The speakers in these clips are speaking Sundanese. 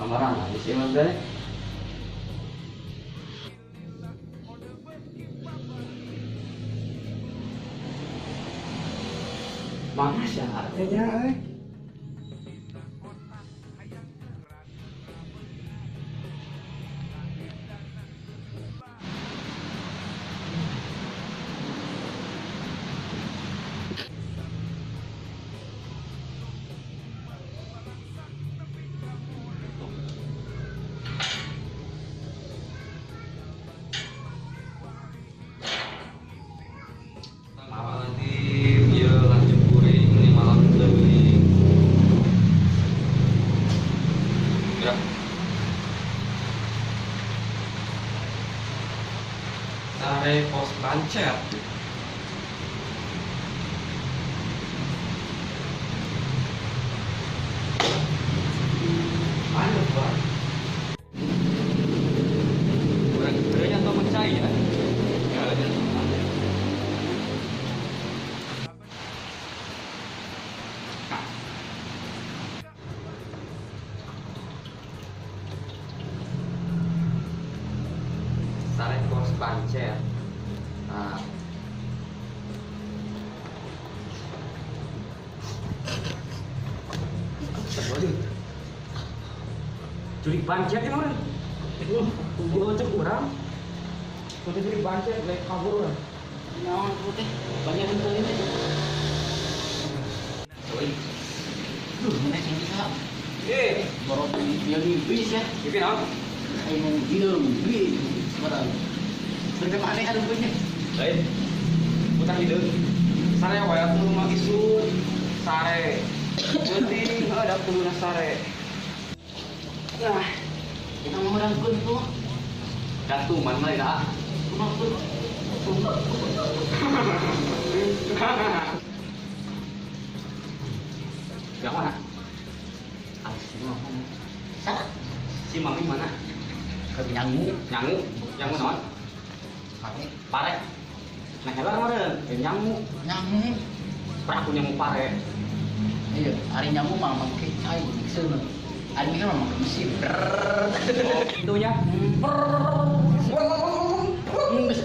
Kamaran sih mah teh. Mana sih teh nya euy? Sare pos pancet. Mana buat? Orang kerja atau mencari ya? Sare pos pancet. Nah. Curi pancet ini orang. Wah, cek orang. Kudu curi pancet, lek kabur orang. Naon putih, banyak yang ini. Oi. Duh, mana sih kita? Eh, baru dia mimpi sih ya. Mimpi naon? Ayo mimpi, barang. Berarti mana kan punya? Lain. Utang hideung. Sare wae atuh mah isu. Sare. Penting ada kuduna sare. Nah, kita mau rangkul tuh. Gantungan mah ya. Yang mana? Ah, si mami mana? Salah. Si mami mana? Ke nyangu. Nyangu? Nyangu naon? Pare. Pare. Nah, heula meureun, nyangu. Nyangu. Peraku nyangu pare. Iya, ari nyangu mah make cai mixer. Ari mikir mah make mesin. Oh, itunya. Geus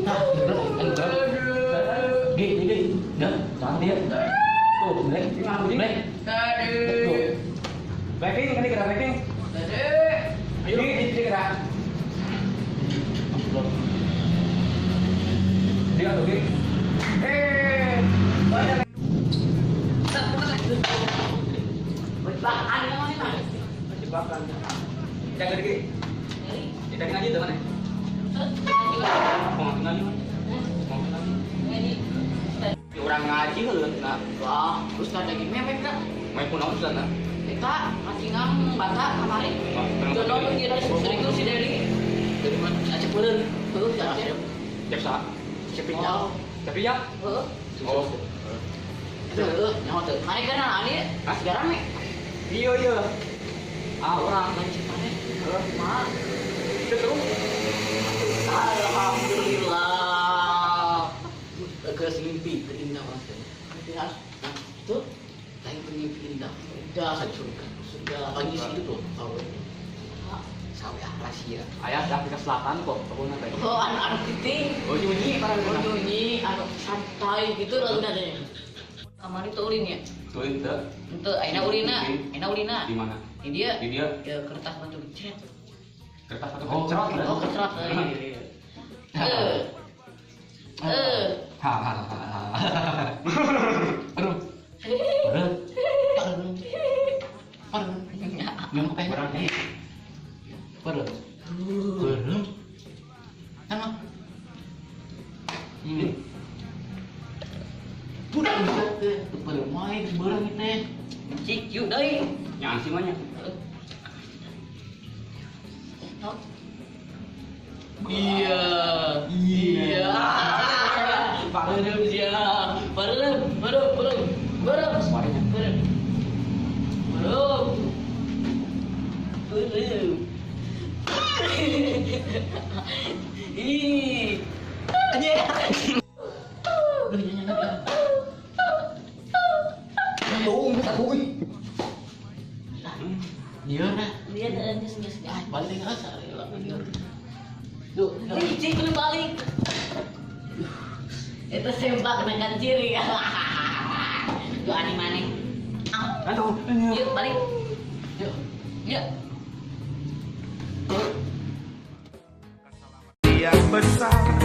nah, G, G, dah, jangan dia. Tuh, black, black. Tadi. Blacking, kan gerak blacking. Tadi. Ayo, ini gerak. Dia tuh, G. Eh, banyak. Jebakan namanya. Jebakan. Jaga dikit. Kita ngaji tuh mana? Mau ngaji mana? Mau ngaji. Orang ngaji heuh nah. Wah, terus ada lagi memek dah. Main kunaon sana? Eta masih ngam bata kamari. Jono kira sering si Dedi. Dari mana? Aceh peureun. Heuh, Aceh. Cep saha? Cep Rijal. Cep Rijal? Heuh. Oh. Heuh, nyaho teu. Mari kana ani? Segara me. Iya iya. Ah, orang lanjut mana? Heuh, mah. Terus. Alhamdulillah. Geus mimpi terindah orang teh. Mimpi harus nah, itu lain mimpi indah. Udah sa surga. Surga pagi segitu tuh sawe. Sawe rahasia. Aya di Afrika Selatan kok pokoknya teh. Oh, anu kiting. Oh, nyunyi parah. Oh, nyunyi anu santai gitu lalu adanya. Kamari tuh ulin ya? Ulin teu. Henteu, ayeuna ulina. Ayeuna ulina. Di mana? Di dia. Di dia. Ya kertas batu kecret. Kertas batu kecrot. Oh, kecrot. Iya. Ha ha ha. Aduh. Aduh. Aduh. Yang kepengen. Aduh. Aduh. Kan mah. Hmm. Budak teh teu main beurang teh. Cik yuk deui. Nyaan sih mah nya. Iya. Iya. Bareng sia. Bareng, bareng, bareng. Bareng. Suaranya. Bareng. Bareng. Bareng. Ih. Aja. Duh, nyanyi. Tuh, bisa kuy. Lieur nah. Dia geus geus. Ah, balik ah sare lah lieur. Duh, Ih, cik lu balik. Itu sempak dengan ciri. Lu aneh maneh. Aduh. Yuk balik. Yuk. Yuk. Yang besar.